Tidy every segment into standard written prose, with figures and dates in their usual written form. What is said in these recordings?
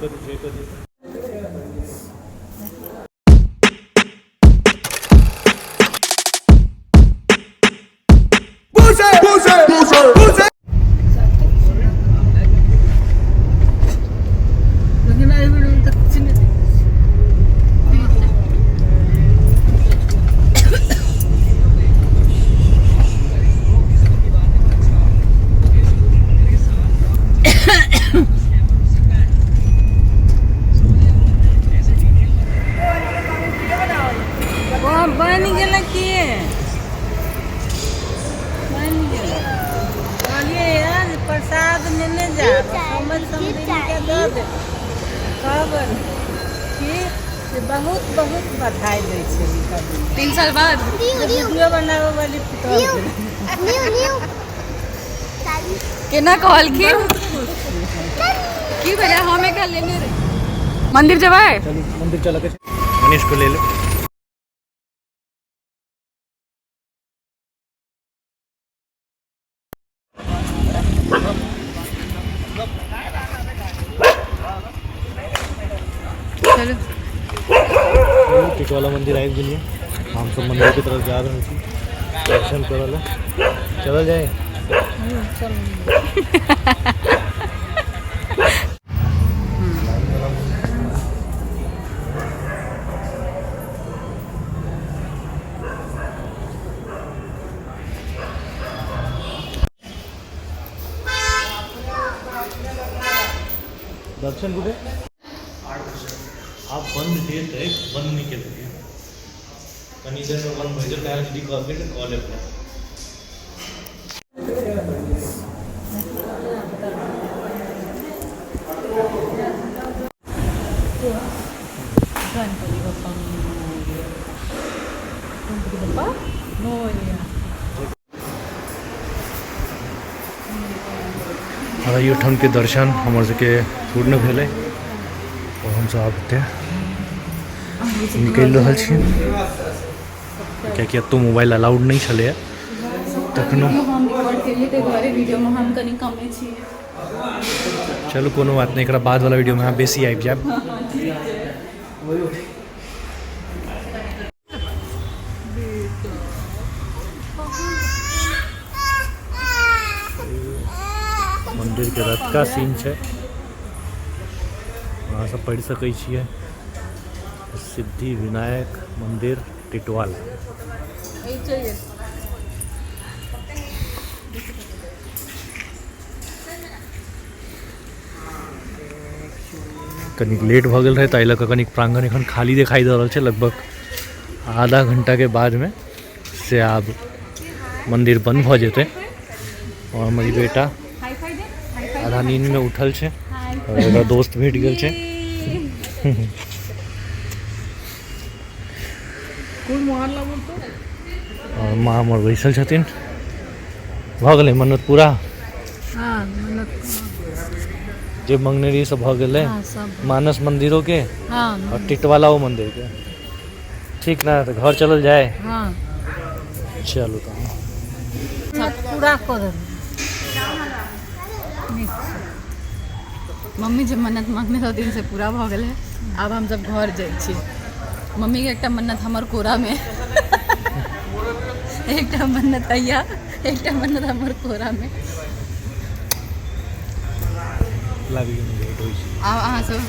दिक्कत छै कथी। लेकिन एहि बेर तऽ किछु नहि। बनि गेलै की? बनि गेलै। कहलियै जे प्रसाद नेने जायब, समझ समझिके दऽ देब। कहबै कि से बहुत बहुत बधाई दै छै। 3 साल बाद वीडियो बनाबै वाली पुतहु। केना कहलखिन? की भेलै? हम एकरा लेने रही। मंदिर जेबै? चलू, मंदिर चलऽ के छै। मनीष को ले लो। चलू। टिटवाला मंदिर आबि गेलियै हमसब। मंदिर के तरफ जा रहल छी दर्शन करऽ लए। चलल जाए। दर्शन कुठे? आब बंद हेतै, बंद नहि केलकै। कनी देरमे बंद भऽ जेतै। काल्हि दीदी कहलकै जे कऽ लेबै। गणपति बप्पा मोरया, गणपति बप्पा मोरया। आओर एहिठामके दर्शन हमर सबके पूर्ण भेलै आओर हमसब आब एतऽ निकलि रहल छी, कियाकि एतौ मोबाइल अलाउड नहि छलैए तखनो। हम रिकॉर्ड केलियै, ताहि दुआरे वीडियोमे हम कनि कमे छियै। चलू, कोनो बात नहि। एकरा बाद वाला वीडियोमे अहाँ बेसी आबि जायब। मन्दिरके रतका सीन छै। अहाँ सब पढ़ि सकै छियै, सिद्धि विनायक मंदिर टिटवाल। कनिक लेट भऽ गेल रहै, ताहि लऽ कऽ कनिक प्राङ्गण एखन खाली देखाइ दऽ रहल छै। लगभग आधा घण्टाके बादमे से आब मन्दिर बन्द भऽ जेतै। आओर हमर ई बेटा आधा नींदमे उठल छै आओर ओकरा दोस्त भेट गेल छै। आओर माँ हमर बैसल छथिन। भऽ गेलै मन्नत पूरा? हाँ, मन्नत। जे मंगने रहियै सब भऽ गेलै? हाँ, सब। मानस मंदिरो के? हाँ। आओर टिटवालाओ मंदिर के। ठीक ने? तऽ घर चलल जाय? हाँ। चलू तहन। मन्नत पूरा कऽ देबै नीकसँ। मम्मी जे मन्नत मांगने रहथिन से पूरा भऽ गेलै। आब हमसब घर जाइ छी। मम्मीके एकटा मन्नत हमर कोरामे, एकटा मन्नत अइया, एकटा मन्नत हमर कोरामे। अगला वीडियोमे भेट होइ छै। आब अहाँसँ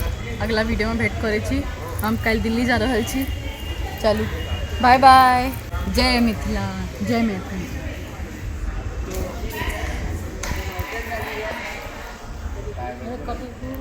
अगला वीडियोमे भेंट करै छी। हम काल्हि दिल्ली जा रहल छी। चलू, बाय बाय। जय मिथिला, जय मैथिली। कभी।